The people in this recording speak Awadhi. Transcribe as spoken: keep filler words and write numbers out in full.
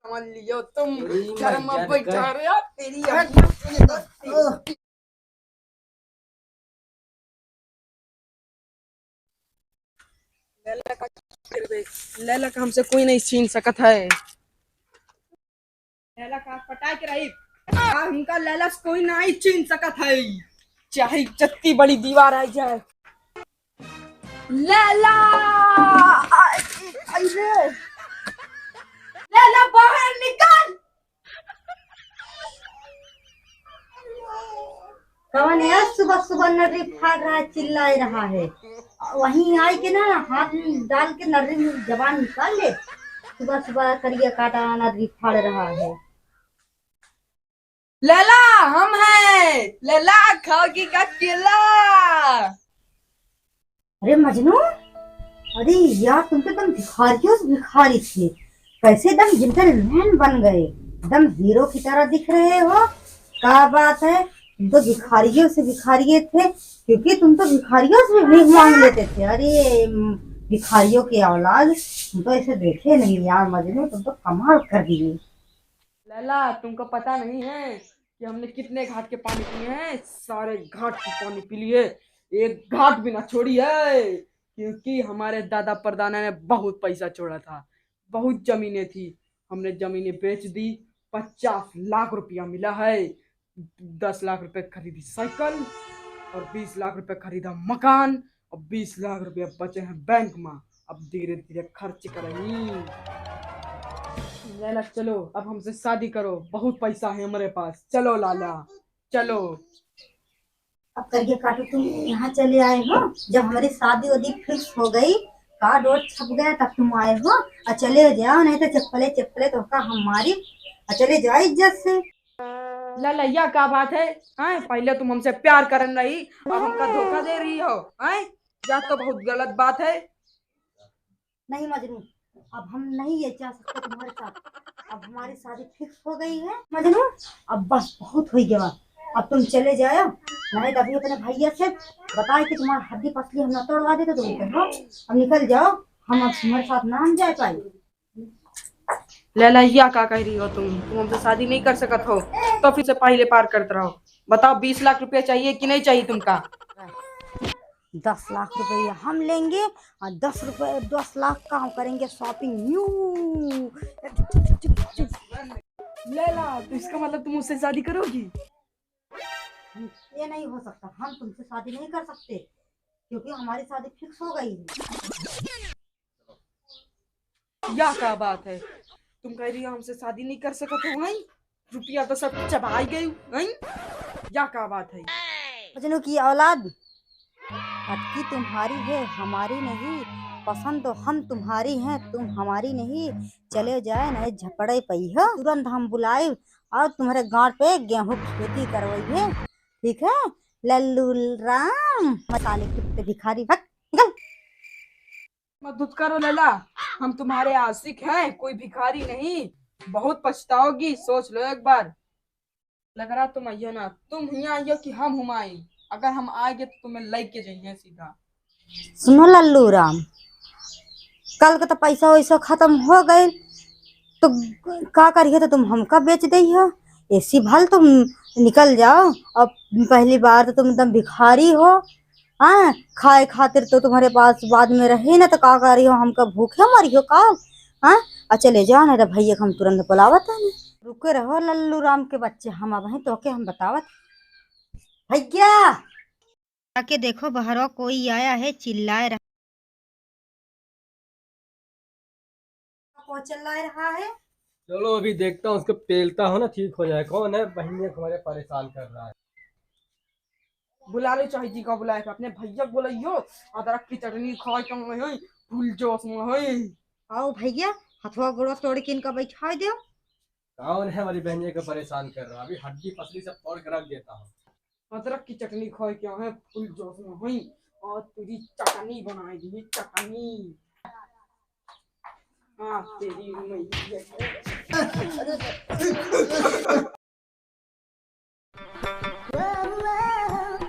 समझ लियो तुम। तेरी घर में मर जा बैठा कर। रहे हो, तेरी लैला का, लैला का हमसे कोई नहीं छीन सकत है। लैला का पटाए के रही, आ, हमका लैला से कोई नहीं छीन सकत है, चाहे जत्ती बड़ी दीवार आ जाए। लैला, आई, आई रे, लैला बाहर निकल। कौन है सुबह सुबह नर्री फाड़ रहा है, चिल्ला रहा है? वहीं आए के ना हाथ में डाल के नर्री में जबान निकाल ले। सुबह सुबह करिया काटा नर्री फाड़ रहा है। लैला, हम हैं। लैला, खाओगी का केला? अरे मजनू, अरे यार, तुम तो एकदम भिखारियों से भिखारी थे। कैसे एकदम जेंटलमैन बन गए, एकदम हीरो की तरह दिख रहे हो। क्या बात है, तुम तो भिखारियों से भिखारिये थे, क्योंकि तुम तो भिखारियों से भी भीख मांग लेते थे। अरे म, भिखारियों की औलाद, तुम तो ऐसे देखे नहीं यार मजनू, तुम तो कमाल कर दिए। लैला, तुमको पता नहीं है कि हमने कितने घाट के पानी पिए हैं? सारे घाट के पानी पी लिए, एक घाट भी ना छोड़ी है, क्योंकि हमारे दादा परदादा ने बहुत पैसा छोड़ा था, बहुत जमीनें थी, हमने जमीनें बेच दी, पचास लाख रुपया मिला है, दस लाख रुपए खरीदी साइकिल और बीस लाख रुपए खरीदा मकान, अब बीस लाख रुपया बचे हैं बैंक में, अब धीरे धीरे खर्च करही। लैला, चलो, अब हमसे शादी करो, बहुत पैसा है हमारे पास, चलो लाला, चलो। अब करिए काटो, तुम यहाँ चले आए हो, जब हमारी शादी वादी फिक्स हो गई, कार्ड वोट छप गया, तब तुम आए हो। और चले जाओ, नहीं तो चप्पले चप्पले तो का हम मारी। और चले जाओ इज्जत से। लैला, या का बात है? हैं? पहले तुम हमसे प्यार करन रही, अब हमका धोखा दे रही हो, हैं? या तो बहुत गलत बात है। नहीं मजनू, अब हम नहीं ये जा सकते तुम्हारे साथ। अब हमारी शादी फिक्स हो गई है मजनू, अब बस बहुत हो गया। अब तुम चले जाओ, नहीं तो अभी अपने भैया से बताए कि तुम्हारा हड्डी पसली हम ना तोड़वा देते तुमको। हाँ, अब निकल जाओ, हम अब तुम्हारे साथ ना हम जा पाए। लैला, या का कह रही हो तुम? तुम हमसे शादी नहीं कर सकत हो, तो फिर से पहले पार करते रहो। बताओ, बीस लाख रुपया चाहिए कि नहीं चाहिए तुमका? दस लाख रुपया हम लेंगे और दस रुपये, दस लाख का हम करेंगे शॉपिंग न्यू। लैला, तो इसका मतलब तुम मुझसे शादी करोगी? ये नहीं हो सकता, हम तुमसे शादी नहीं कर सकते, क्योंकि हमारी शादी फिक्स हो गई है। या का बात है? तुम कह रही हो हमसे शादी नहीं कर सकत हो, हैं? रुपया तो सब चबाई गई, हैं? या का बात है? मजनू की औलाद, अटकी तुम्हारी है, हमारी नहीं। पसंद तो हम तुम्हारी हैं, तुम हमारी नहीं। चले जाए, नहीं झपड़े पई हो। तुरंत हम बुलाए और तुम्हारे गांड पे गेहूं खेती करवाई है, ठीक है? लल्लू राम, साले कुत्ते भिखारी, भग, निकल। मत दुत्कारो लैला, हम तुम्हारे आशिक हैं, कोई भिखारी नहीं। बहुत पछताओगी, सोच लो एक बार। लग रहा तुम आइयो ना, तुम हियाँ आइयो कि हम हुआँ आई? अगर हम आएंगे तो तुम्हें लेके जाइए सीधा। सुनो लल्लू राम, कल के तो पैसा वैसा खत्म हो गए, तो का करियो, तो तुम हमका बेच दइहो। ऐसी भल तुम निकल जाओ, अब पहली बार तो तुम एकदम भिखारी हो। हाँ, खाए खातिर तो तुम्हारे पास बाद में रहे ना, तो का करियो, हमका भूखे मरियो का? हाँ, अच्छा ले जाओ, नहीं तो भैया के हम तुरंत बुलावत हनी। रुके रहो लल्लू राम के बच्चे, हम अब हैं तो के हम बतावत। भैया, आके देखो, बहरवा कोई आया है, चिल्लाए रहा। कौन चिल्लाए रहा है? चलो, अभी देखता हूँ, उसको पेलता हूँ ना, ठीक हो जाए। कौन है बहनिया को हमारे परेशान कर रहा है? बुला लो, चाहे जी का बुलाए, अपने भैया को बुलाइयो। अदरक की चटनी खाए के मैं हई, फुल जोश में हई। आओ भैया, हथवा गोड़वा तोड़ के इनका बैठा दो। कौन है हमारी बहनिया को परेशान कर रहा? अभी हड्डी पसली सब तोड़ के रख देता हूँ। अदरक की चटनी खाए क्या है, फुल जोश में हुई। और तेरी चटनी बनाई दी, चटनी। हाँ, तेरी मैया।